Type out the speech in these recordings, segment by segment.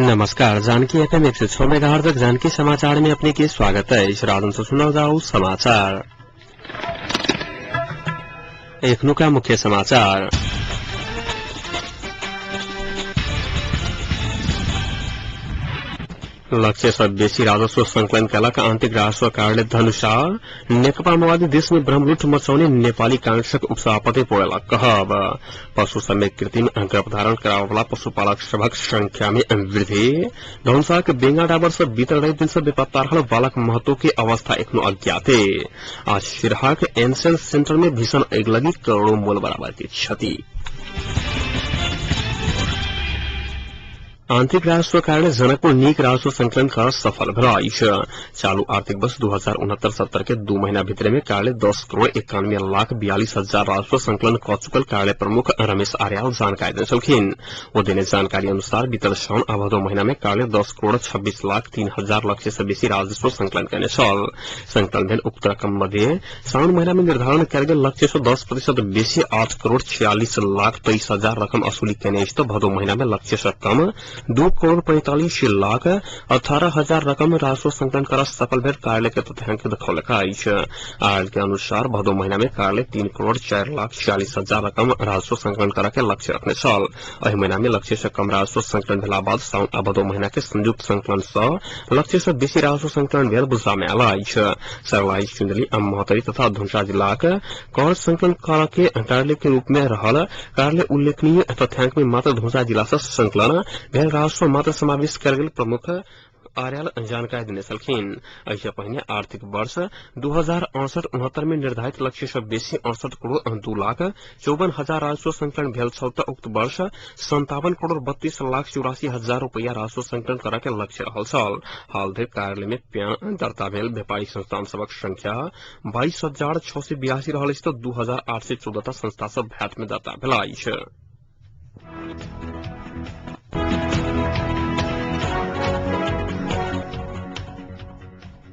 नमस्कार, Janaki FM 106 megahertz Janaki समाचार में अपने के स्वागत है। राजन से सुनाओ जाओ समाचार। एखनुका मुख्य समाचार। लक्ष्य से बेसी राजस्व संकलन कयलक आंतरिक राजस्व कार्यालय धनुषा। नेकपा माओवादी देश में ब्रह्मलूट मचाउने नेपाली कांग्रेसक उपसभापति पौडेलक कहब। पशु समेत कृत्रिम गर्भधारण करावला पशुपालक सभक संख्या में वृद्धि। धनुषाक बेंगा डाबर से बीतल रवि दिन से बेपत्ता रहल बालक महतो के अवस्था एखनो अज्ञाते। आज सिरहाक एनसेल सेंटर में भीषण अगिलगी, करोड़ों मोल बराबर की क्षति। आंतरिक राजस्व कार्यालय जनकपुर नीक राजस्व संकलन कर सफल भेल अछि। चालू आर्थिक वर्ष 2069-70 के 2 महीना भीतर में कार्यालय 10 करोड़ 91 लाख 42 हजार राजस्व संकलन क चुकल कार्यालय प्रमुख रमेश आर्याल जानकारी देने छलखिन। ओ देने जानकारी अनुसार बीतल साउन आ भदौ महीना में कार्यालय 10 करोड़ 26 लाख 3 हजार लक्ष्य से बेसी राजस्व संकलन कयने छल। संकलन भेल उक्त रकम मध्ये साउन महीना में निर्धारण कयल गेल लक्ष्य से 10% बेसी 8 करोड़ 46 लाख 23 हजार रकम असुली कयने अछि त भदौ महीना में लक्ष्य से कम 2 करोड़ 45 लाख 18 हजार रकम राजस्व संकलन कर सफल भेल कार्यालय के तथ्यांक देखौलक अछि। आयल के अनुसार भदौ महीना में कार्यालय 3 करोड़ 4 लाख 46 हजार रकम राजस्व संकलन कर के लक्ष्य रखने छल। एहि महीना में लक्ष्य से कम राजस्व संकलन भेला बाद साउन आ भदौ महीना के संयुक्त संकलन से लक्ष्य से बेसी राजस्व संकलन भेल बुझा में आयल अछि। सर्लाही, सिन्धुली आ महोत्तरी तथा धनुषा जिलाक कर संकलन कर के कार्यालय के रूप में रहल कार्यालय उल्लेखनीय तथ्यांक में मात्र धनुषा जिला से संकलन भेल राजस्व मात्र समावेश कयल गेल प्रमुख आर्याल जानकारी देने छलखिन। एहिसँ पहिने आर्थिक वर्ष 2068-69 में निर्धारित लक्ष्य से बेसी 68 करोड़ 2 लाख 54 हजार राजस्व संकलन भेल छल त उक्त वर्ष 57 करोड़ 32 लाख 84 हजार रुपया राजस्व संकलन करऽ के लक्ष्य रहल छल। हाल धरि कार्यालय में प्यान दर्ता भेल व्यापारिक संस्थान सभक संख्या 22,682 रहल अछि त 2,814 टा संस्था सब भ्याट में दर्ता भेल अछि।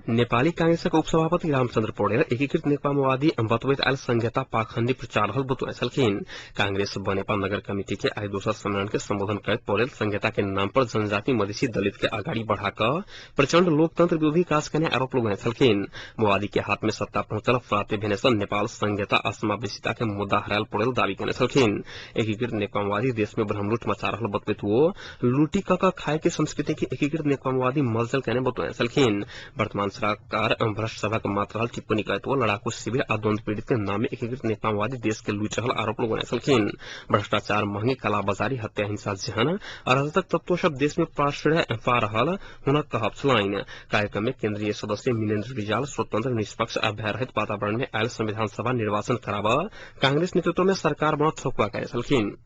नेपाली कांग्रेसक उपसभापति रामचंद्र पौडेल एकीकृत नेकपा माओवादी बतबैत आयल संघीयता पाखंडी प्रचार रहल बतौने छलखिन। कांग्रेस बनेपा नगर कमिटी के आइ दोसर सम्मेलन के संबोधन करैत पौडेल संघीयता के नाम पर जनजाति मधेसी दलित के अगाडि बढ़ा क प्रचंड लोकतंत्र विरोधी काज करने आरोप लगौने छलखिन। माओवादी के हाथ में सत्ता पहुंचल प्राप्त भेने से नेपाल संघीयता असमावेशिता के मुद्दा हरायल पौडेल दावी केने छलखिन। एकीकृत नेकपा माओवादी देश में ब्रह्मलूट मचा रहल बतबैत वो लूटी क खाए के संस्कृति के एकीकृत नेकपा माओवादी मलजल केने बतौने छलखिन। वर्तमान सरकार भ्रष्ट सभक मात्र रहल टिप्पणी करैत वो लड़ाकू शिविर आ द्वंद पीड़ित के नाम में एकीकृत नेकपा माओवादी देश के लूटि रहल आरोप लगौने छलखिन। भ्रष्टाचार, महंगी, कालाबाजारी, हत्या, हिंसा जेहन अराजक तत्व सब देश में प्रश्रय पा रहल हुनक कहब छलनि। कार्यक्रम में केंद्रीय सदस्य मिनेन्द्र रिजाल स्वतंत्र, निष्पक्ष आ भयरहित वातावरण में आयल संविधान सभा निर्वाचन कराब कांग्रेस नेतृत्व में सरकार बनत ठोकुआ कयने छलखिन।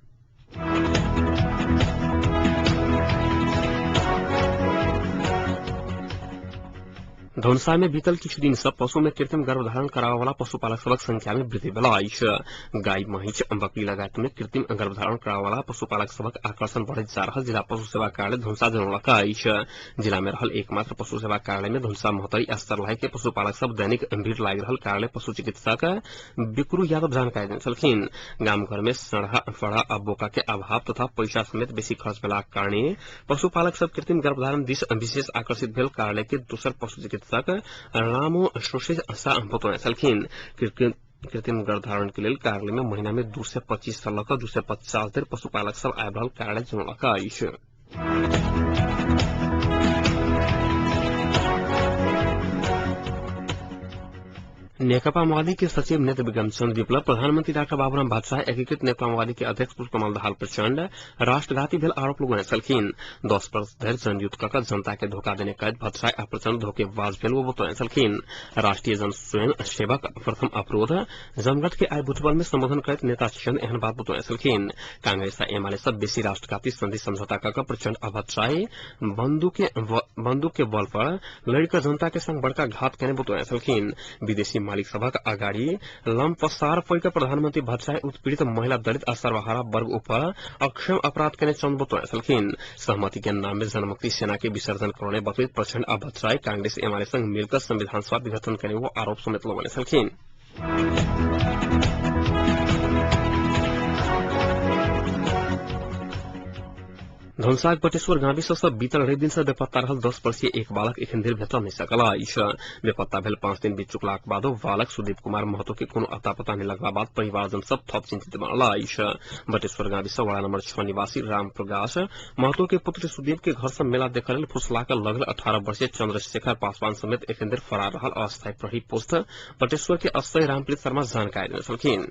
धनुषा में बीतल किछु दिन से पशु में कृत्रिम गर्भधारण करावला पशुपालक सभक संख्या में वृद्धि भेल अछि। गाय, महींस, बकरी लगायत में कृत्रिम गर्भधारण करावला पशुपालक सभक आकर्षण बढ़ैत जा रहल जिला पशु सेवा कार्यालय धनुषा जनौलक अछि। जिला में रहल एकमात्र पशु सेवा कार्यालय में धनुषा, महोत्तरी आ सर्लाही के पशुपालक सब दैनिक भीड़ लागि रहल कार्यालय पशु चिकित्सक बिक्रू यादव जानकारी देने छलखिन। गाम घर में सड़हा, फड़ा आ बोका के अभाव तथा पैसा समेत बेसी खर्च भेलाक कारणे पशुपालक सब कृत्रिम गर्भधारण दिस विशेष आकर्षित भेल कार्यालय के दोसर पशु चिकित्सक रामो बतौने छलखिन। कृत्रिम गर्भधारण के लेल कार्यालय में महीना में 225 से लऽ कऽ 250 धरि पशुपालक सब आबि रहल कार्यालय जनौलक अछि। नेकपा माओवादी के सचिव नेत्र विक्रम चंद विप्लव प्रधानमंत्री डाक्टर बाबूराम भट्टराई एकीकृत नेकपा माओवादी के अध्यक्ष पुष्पकमल दाहाल प्रचंड राष्ट्रघाती भेल आरोप लगौने छलखिन। 10 वर्ष धरि जनयुद्ध क जनता के धोखा देने कहैत भट्टराई आ प्रचंड धोखेबाज भेल वो बतौने छलखिन। राष्ट्रीय जन स्वयं सेवक प्रथम अवरोध जमघट के आइ बुटवल में संबोधन करैत नेता चंद एहन बात बतौने छलखिन। कांग्रेस आ एमाले सब बेसी राष्ट्रघाती संधि समझौता क प्रचंड आ भट्टराई बंदूक के बल पर लड़ि क जनता के संग बड़का घात केने बतौने छलखिन। विदेशी मालिक सभक अगाडि लमपसार पड़ि क प्रधानमंत्री भट्टराई उत्पीड़ित महिला, दलित आ सर्वहारा वर्ग ऊपर अक्षम अपराध केने चंद बतौने छलखिन। सहमति के नाम में जनमुक्ति सेना के विसर्जन करौने बतबैत प्रचंड आ भट्टराई कांग्रेस एमाले संग मिलकर संविधान सभा विघटन केने वो आरोप समेत लगौने छलखिन। धनसाक बटेश्वर गाविस से बीतल रवि दिन से बेपत्ता रहल 10 वर्षीय एक बालक एखन धरि भेटल नहि सकल अछि। बेपत्ता भेल 5 दिन बीत चुकलाक बादो बालक सुदीप कुमार महतो के कोनो अता पता नहि लगला बाद परिवारजन सब थप चिंतित बनल अछि। बटेश्वर गाविस वड़ा नंबर 6 निवासी राम प्रकाश महतो के पुत्र सुदीप के घर से मेला देखल लेल फुसला कर लगल 18 वर्षीय चंद्रशेखर पासवान समेत एखन धरि फरार रहल अस्थायी प्रहरी पोस्ट बटेश्वर के अस्थायी रामप्रीत शर्मा जानकारी देने छलखिन।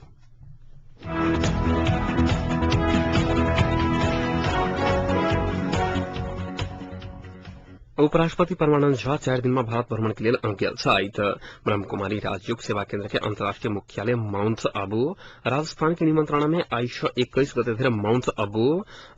उपराष्ट्रपति परमानंद झा 4 दिन में भारत भ्रमण के लेल गेल छथि। ब्रह्मकुमारी राजयोग सेवा केन्द्र के अंतर्राष्ट्रीय मुख्यालय माउंट आबू राजस्थान के निमंत्रणा में आई 21 गते धरि माउंट आबू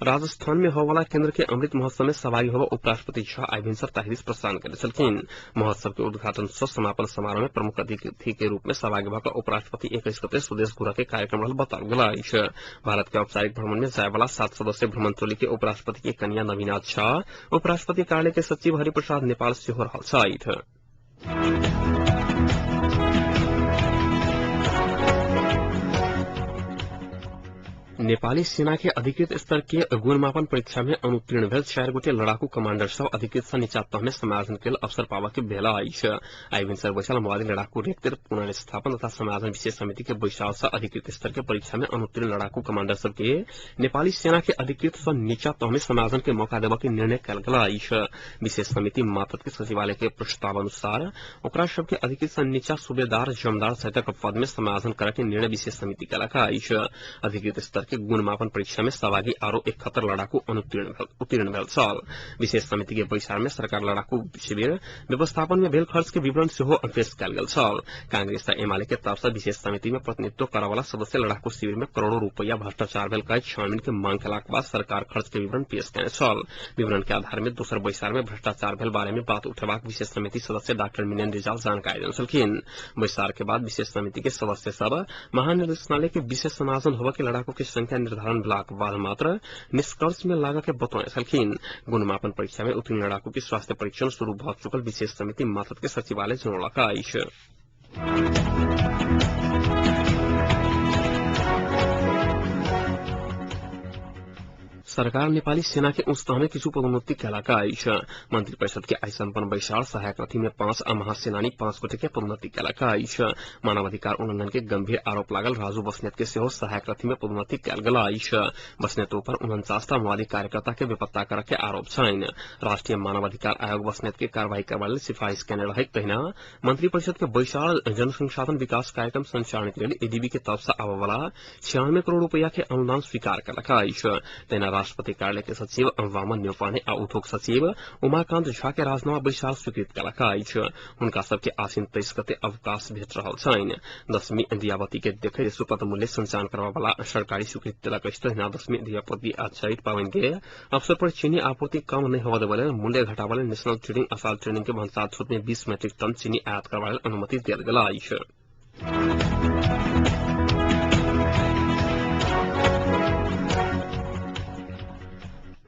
राजस्थान में होवाला केन्द्र के अमृत महोत्सव में सहभागी होवा उपराष्ट्रपति झा आई भिनसर ताहिदिस प्रस्थान करने छलखिन। महोत्सव के उद्घाटन सह समापन समारोह में प्रमुख अतिथि के रूप में सहभागी भऽ उपराष्ट्रपति 21 गते स्वदेश घुरऽ के कार्यक्रम रहल बताओल गेल अछि। भारत के औपचारिक भ्रमण में जायवाला 7 सदस्यीय भ्रमण टोली के उपराष्ट्रपति के कन्या नवीना झा, उपराष्ट्रपति कार्यालय के सचिव हरिप्रसाद नेपाल सेहो रहल छथि। नेपाली सेना के अधिकृत स्तर के गुणमापन परीक्षा में अनुत्तीर्ण भेल 4 गोटे लड़ाकू कमांडर सब अधिकृत से नीचा तह में समायोजन के अवसर पाबऽ के भेल अछि। आई भिनसर बैसल माओवादी लड़ाकू रेक्टर पुनर्स्थापन तथा समायोजन विशेष समिति के बैसार से अधिकृत स्तर के परीक्षा में अनुत्तीर्ण लड़ाकू कमांडर सब के नेपाली सेना के अधिकृत से नीचा तह में समायोजन के मौका देबऽ के निर्णय कयल गेल अछि। विशेष समिति मातहत के सचिवालय के प्रस्ताव अनुसार ओकरा सबके अधिकृत से नीचा सूबेदार, जमदार सहितक पद में समायोजन करऽ के निर्णय विशेष समिति केलक अछि। अधिकृत स्तर के गुणमापन परीक्षा में सहभागी आरो 71 लड़ाकू उत्तीर्ण भेल छल। विशेष समिति के बैसार में सरकार लड़ाकू शिविर व्यवस्थापन में भेल खर्च के विवरण सेहो पेश कयल गेल छल। कांग्रेस आ एमाले के तरफ से विशेष समिति में प्रतिनिधित्व करऽ सदस्य लड़ाकू शिविर में करोड़ों रुपया भ्रष्टाचार भेल कहैत छानबीन के मांग केलाक बाद सरकार खर्च के विवरण पेश केने छल। विवरण के आधार में दोसर बैसार में भ्रष्टाचार भेल बारे में बात उठेबाक विशेष समिति सदस्य डाक्टर मिनेन रिजाल जानकारी देने छलखिन। बैसार के बाद विशेष समिति के सदस्य सब महानिर्देशनालय के विशेष समायोजन होबऽ के लड़ाकू के संख्या निर्धारण भेलाक बाद मात्र निष्कर्ष में लागऽ के बतौने छलखिन। गुणमापन परीक्षा में उत्तीर्ण लड़ाकू के स्वास्थ्य परीक्षण शुरू भऽ चुकल विशेष समिति मातहत के सचिवालय जनौलक अछि। सरकार नेपाली सेना के उच्च तह में किछु पदोन्नति केलक अछि। मंत्री परिषद के आई सम्पन्न बैसार सहायक रथी में 5 आ महासेनानी 5 गोटे के पदोन्नति केलक अछि। मानवाधिकार उल्लंघन के गंभीर आरोप लागल राजू बस्नेत के सेहो सहायक रथी में पदोन्नति कयल गेल अछि। बस्नेत ऊपर 49 माओवादी कार्यकर्ता के बेपत्ता करऽ के आरोप छनि। राष्ट्रीय मानवाधिकार आयोग बस्नेत के कार्रवाई करबा लेल सिफारिश केने रहै। तहिना मंत्री परिषद के बैसार जनसंसाधन विकास कार्यक्रम संचालन के लेल एडीबी के तरफ से आबऽ वाला 96 करोड़ रुपया के अनुदान स्वीकार केलक अछि। तहिना राष्ट्रपति कार्यालय के सचिव वामन न्यौपाने आ उद्योग सचिव उमाकांत झा के राजीनामा बैसार स्वीकृत केलक अछि। हुनका सबके आसिन 23 गते अवकाश भेट रहल छनि। दशमी दियाबती के देखैत सुपथ मूल्य संचालन करबा वाला सरकारी स्वीकृति देलक अछि। तहिना दशमी दियापति आ चैत पाबनि के अवसर पर चीनी आपूर्ति कम नहि होबय देबय लेल मूल्य घटाबय लेल नेशनल ट्रेडिंग असाल ट्रेडिंग के भन्सार छूट में 20 मैट्रिक टन चीनी आयात करबा लेल अनुमति देल गेल अछि।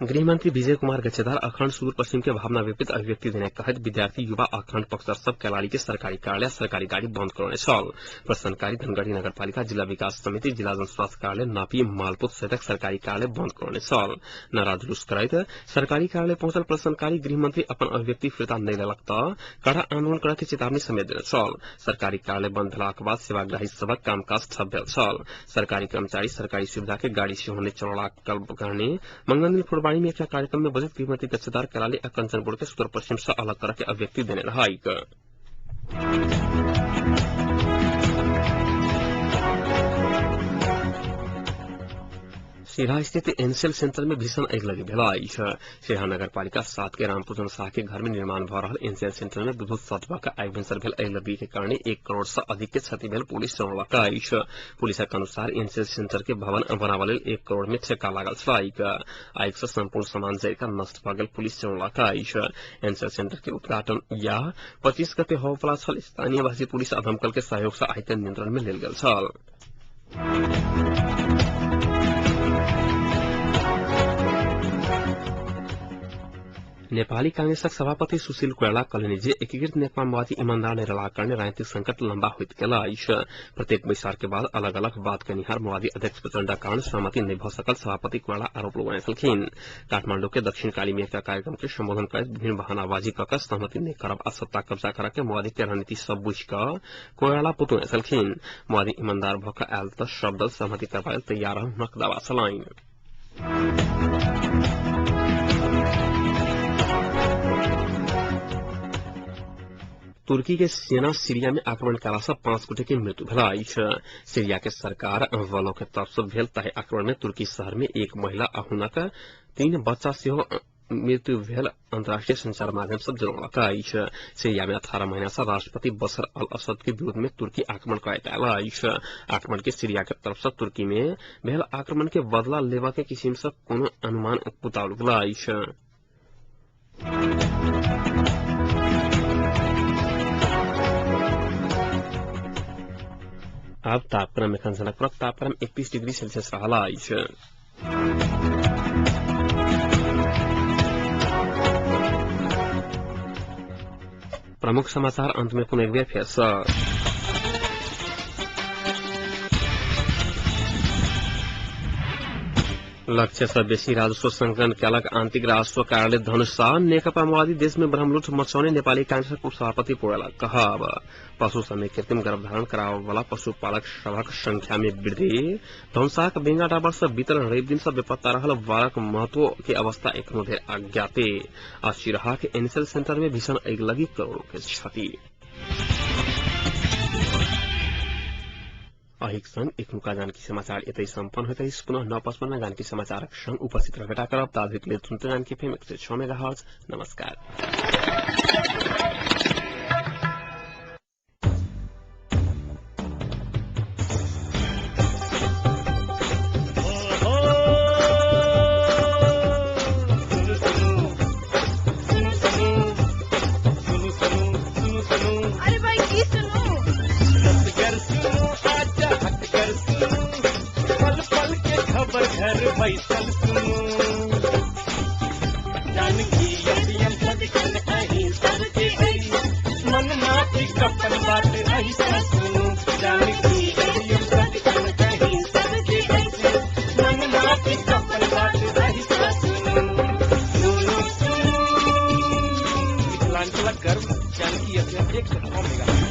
गृहमंत्री विजय कुमार गच्छेदार अखंड सुदूर पश्चिम के भावना विपरीत अभिव्यक्ति देने कहैत विद्यार्थी युवा अखंड पक्षधर सब कैलाली के सरकारी कार्यालय सरकारी गाड़ी बंद करौने छल। प्रदर्शनकारी धनगढ़ी नगरपालिका, जिला विकास समिति, जिला जन स्वास्थ्य कार्यालय, नापी मालपुत सहितक सरकारी कार्यालय बंद करौने छल। नारा जुलूस करैत सरकारी कार्यालय पहुंचल प्रदर्शनकारी गृहमंत्री अपन अभिव्यक्ति फिर्ता नहि लेलक तऽ कड़ा आंदोलन करऽ के चेतावनी समेत देने छल। सरकारी कार्यालय बंद भेलाक बाद सेवाग्राही सभक कामकाज ठप भेल छल। सरकारी कर्मचारी सरकारी सुविधा के गाड़ी सेहो नहि चलौलाक कारणे मंगल दिन में एक कार्यक्रम में बजट गृहमंत्री गच्छेदार कैलाली आ कंचनपुर के सुदूर पश्चिम से अलग तरह के अभिव्यक्ति देने रहा। सिरहा स्थित एनसेल सेंटर में भीषण अगिलगी भेल अछि। सिरहा नगरपालिका 7 के रामपूजन शाह के घर में निर्माण भऽ रहल एनसेल सेंटर में विद्युत शॉर्ट भऽ कऽ आगि भिनसर भेल अगिलगी के कारणे 1 करोड़ से अधिक के क्षति भेल पुलिस जनौलक अछि। पुलिसक अनुसार एनसेल सेंटर के भवन बनाबऽ लेल 1 करोड़ में ठेका लागल छलैक। आगि से संपूर्ण सामान जरि कऽ नष्ट भऽ गेल पुलिस जनौलक अछि। एनसेल सेंटर के उद्घाटन या 25 गते होबय छल। स्थानीयवासी पुलिस आ दमकल के सहयोग से आगि के नियंत्रण में लेल गेल छल। नेपाली कांग्रेसक सभापति सुशील कोइराला कहलनि जे एकीकृत नेकपा माओवादी ईमानदार नहि रहलाक कारणे राजनीतिक संकट लंबा होइत गेल अछि। प्रत्येक बैसार के बाद अलग अलग बात कयनिहार माओवादी अध्यक्ष प्रचण्डक कारण सहमति नहि भऽ सकल सभापति कोइराला आरोप लगौने छलखिन। काठमांडू के दक्षिण काली में एकटा कार्यक्रम के संबोधन करैत विभिन्न बहानाबाजी कऽ कऽ सहमति नहि करब आ सत्ता कब्जा करऽ के माओवादी के रणनीति सब बुझि कऽ कोइराला बतौने छलखिन। माओवादी ईमानदार भऽ कऽ आयल तऽ सब दल सहमति करबा लेल तैयार रहल हुनक दावा छलनि। तुर्की के सेना सीरिया में आक्रमण कयला सँ 5 गोटे के मृत्यु भेल अछि। सीरिया के सरकार बलों के तरफ सँ भेल ताहि आक्रमण में तुर्की शहर में एक महिला आ हुनक 3 बच्चा सेहो मृत्यु भेल अंतर्राष्ट्रीय संचार माध्यम सब जनौलक अछि। सीरिया में 18 महीना सँ राष्ट्रपति बशर अल असद के विरोध में तुर्की आक्रमण करैत आयल अछि। आक्रमण के सीरिया के तरफ सँ तुर्की में भेल आक्रमण के बदला लेबऽ के किसिम सँ कोनो अनुमान बताओल गेल अछि। आब तापक्रम एखन जनकपुरक तापक्रम 31 डिग्री सेल्सियस रहल अछि। प्रमुख समाचार अंत में पुनः एक बेर फेर सँ। लक्ष्य सँ बेसी राजस्व संकलन कयलक आंतरिक राजस्व कार्यालय धनुषा। नेकपा माओवादी देश में ब्रह्मलूट मचौने नेपाली कांग्रेसक उपसभापति कोइराला कहब। पशु समेत कृत्रिम गर्भधारण कराबय वाला पशुपालक सभक संख्या में वृद्धि। धनुषाक बेंगा डाबर सँ बीतल रवि दिन सँ बेपत्ता रहल बालक महतो के अवस्था एखनो धरि अज्ञाते। आ सिरहा के एनएसएल सेंटर में भीषण अगिलगी, करोड़ों के क्षति। अहिक संग एखनुका जानकी समाचार एतै सम्पन्न होइत अछि। पुनः 9:55 में जानकी समाचारक संग उपस्थित रहबेटा करब। ताधरिक लेल सुनते जानकी FM 106 megahertz. नमस्कार। अरे भाई की सुनू? पल पल के खबर घर बैसल सुनू, जानकी एफएम सदिखन अहीं सबके अछि, मन माटी कपन बात अहीं सँ सुनू, जानकी एफएम सदिखन अहीं सबके अछि, मन माटी कपन बात अहीं सँ सुनू, सुनू सुनू। मिथिलांचलक गर्व जानकी एफएम 106 मेगाहर्ट्ज।